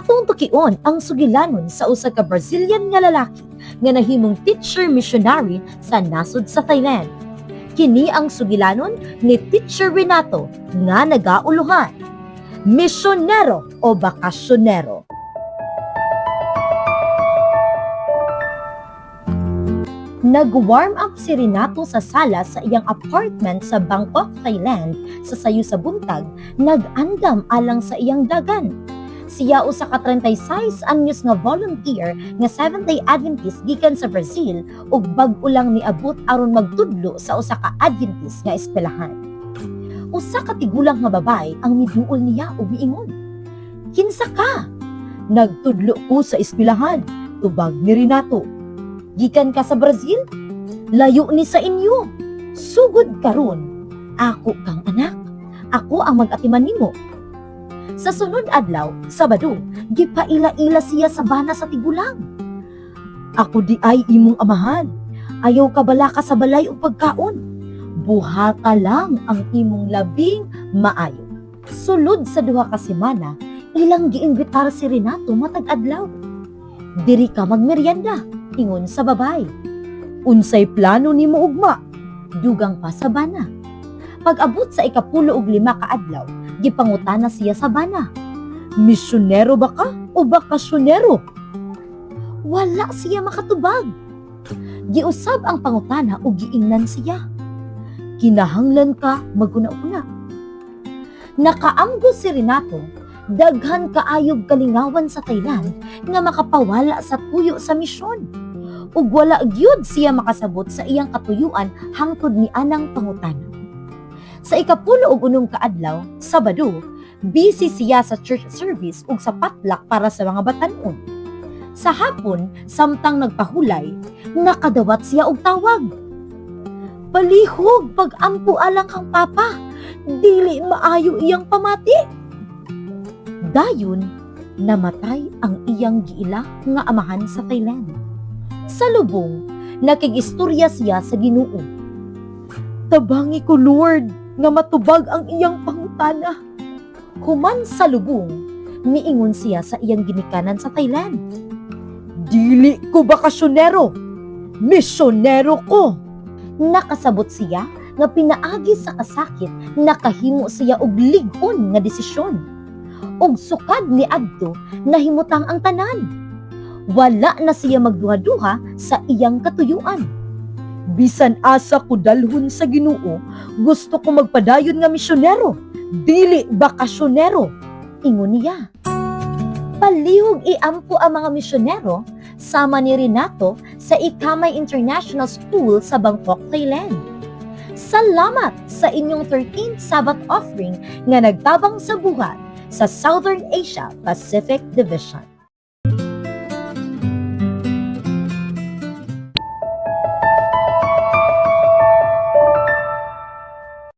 Atong tukion ang sugilanon sa usa ka Brazilian nga lalaki nga nahimong teacher missionary sa nasod sa Thailand. Kini ang sugilanon ni Teacher Renato nga nagauluhan: Misyonero o Bakasyonero? Nag-warm up si Renato sa sala sa iyang apartment sa Bangkok, Thailand, sa sayo sa buntag, nag-andam alang sa iyang dagan. Siya usa ka 36 anyos nga volunteer nga Seventh-day Adventist gikan sa Brazil ug bag-o lang niabot aron magtudlo sa usa ka Adventist nga eskwelahan. Usa ka tigulang nga babae ang miduol niya ug miingon, "Kinsa ka?" "Nagtudlo ko sa eskwelahan," tubag ni Renato. "Gikan ka sa Brazil? Layo ni sa inyo. Sugod karon, ako kang anak. Ako ang mag-atiman nimo." Sa sunod adlaw, Sabado, gipaila-ila siya sa bana sa tigulang. "Ako diay imong amahan. Ayaw ka balaka sa balay og pagkaon. Buhata lang ang imong labing maayo." Sulod sa 2 ka semana, ilang giimbitar si Renato matag adlaw. "Diri ka magmeryenda," ingon sa babay. "Unsay plano nimo ugma?" dugang pa sa bana. Pag-abot sa ika-15 ka adlaw, gipangutana siya sa bana. "Misyonero ba ka o bakasyonero?" Wala siya makatubag. Giusab ang pangutana ug giingnan siya, "Kinahanglan ka maghuna-huna." Nakaamgo si Renato, daghan kaayog kalingawan sa Thailand nga makapawala sa tuyo sa misyon. Ug wala gyud siya makasabot sa iyang katuyuan hangtod ni anang pangutana. Sa ika-16 ka adlaw, Sabado, busy siya sa church service ug sa potluck para sa mga batan-on. Sa hapon, samtang nagpahulay, nakadawat siya og tawag. "Palihog pag-ampo alang kang papa, dili maayo iyang pamati." Dayon, namatay ang iyang giila nga amahan sa Thailand. Sa lubong, nakig-istorya siya sa Ginoo. "Tabangi ko, Lord, nga matubag ang iyang pangutana." Human sa lubong, miingon siya sa iyang ginikanan sa Thailand, "Dili ko bakasyonero, misyonero ko." Nakasabot siya nga pinaagi sa kasakit, nakahimo siya og lig-on nga desisyon. Ug sukad ni adto, nahimutang ang tanan. Wala na siya magduha-duha sa iyang katuyuan. "Bisan asa ko dalhon sa Ginoo, gusto ko magpadayon nga misyonero, dili bakasyonero," ingon niya. Palihog iampo ang mga misyonero sama ni Renato sa Ekamai International School sa Bangkok, Thailand. Salamat sa inyong 13th Sabbath offering nga nagtabang sa buhat sa Southern Asia Pacific Division.